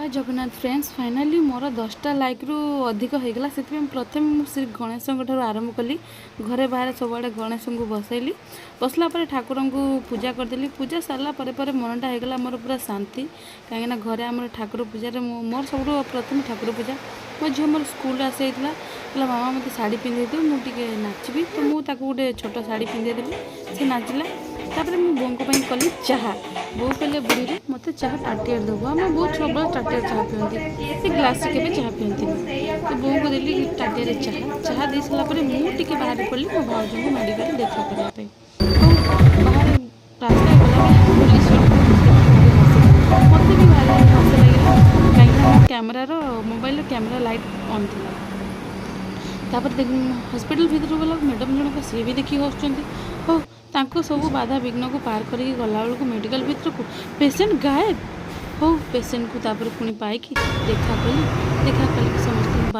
ଜୟ Jagannath friends. Finally ମୋର 10ଟା ଲାଇକ୍ରୁ ଅଧିକ ହେଇଗଲା। ସେଥିପାଇଁ ପ୍ରଥମେ ମୁଁ ଶ୍ରୀ ଗଣେଶଙ୍କ ଠାରୁ ଆରମ୍ଭ କଲି। ଘରେ ବାହାରେ ସବୁଆଡ଼େ ଗଣେଶଙ୍କୁ ବସାଇଲି। ବସିଲା ପରେ ଠାକୁରଙ୍କୁ ପୂଜା କରିଦେଲି। ପୂଜା ସାରିଲା ପରେ ପରେ ମନଟା ହେଇଗଲା ମୋର ପୁରା ଶାନ୍ତି, କାହିଁକିନା ଘରେ ଆମର ଠାକୁର ପୂଜାରେ ମୁଁ ମୋର ସବୁଠୁ ପ୍ରଥମେ ଠାକୁର ପୂଜା। ମୋ ଝିଅ ମୋର ସ୍କୁଲରୁ ଆସିଯାଇଥିଲା। କହିଲା, "ମାମା, ମୋତେ ଶାଢ଼ୀ ପିନ୍ଧେଇ ଦିଅ, ମୁଁ ଟିକେ ନାଚିବି।" ତ ମୁଁ ତାକୁ ଗୋଟେ ଛୋଟ ଶାଢ଼ୀ ପିନ୍ଧେଇ ଦେଲି, ସେ ନାଚିଲା। ତାପରେ ମୁଁ ବୋଉଙ୍କ ପାଇଁ କଲି ଚାହା। ବୋଉ କହିଲେ, "ବୁଢ଼ୀରେ, ମୋତେ ଚାହା ତାଟିଆରେ ଦେବୁ।" ଆମ ବୋଉ ସବୁବେଳେ ତାଟିଆରେ ଚାହା ପିଅନ୍ତି, ସେ ଗ୍ଲାସ୍ରେ କେବେ ଚାହା ପିଅନ୍ତିନି। ତ ବୋଉଙ୍କୁ ଦେଲି ତାଟିଆରେ ଚାହା। ଚାହା ଦେଇ ସାରିଲା ପରେ ମୁଁ ଟିକେ ବାହାରି ପଡ଼ିଲି ମୋ ଭାଉଜଙ୍କୁ ମେଡ଼ିକାଲରେ ଦେଖା କରିବା ପାଇଁ। ହଉ, ବାହାରେ ରାସ୍ତାରେ ଗଲାବେଳେ ପୋଲିସ ଜଣକୁ ଦେଖିକି ଭାରି ହସିଲେ। ମୋତେ ବି ଭାରି ହସ ଲାଗିଲା, କାହିଁକିନା ମୋ କ୍ୟାମେରାର ମୋବାଇଲର କ୍ୟାମେରା ଲାଇଟ୍ ଅନ୍ ଥିଲା। ତାପରେ ଦେଖ, ହସ୍ପିଟାଲ ଭିତରକୁ ଗଲା ମ୍ୟାଡ଼ାମ୍ ଜଣକ, ସିଏ ବି ଦେଖିକି ହସୁଛନ୍ତି। ହଉ, ତାଙ୍କୁ ସବୁ ବାଧା ବିଘ୍ନକୁ ପାର କରିକି ଗଲାବେଳକୁ ମେଡ଼ିକାଲ ଭିତରକୁ ପେସେଣ୍ଟ ଗାୟବ। ହଉ, ପେସେଣ୍ଟକୁ ତାପରେ ପୁଣି ପାଇକି ଦେଖା କଲି। ଦେଖା କରିକି ସମସ୍ତଙ୍କୁ ବାଏ।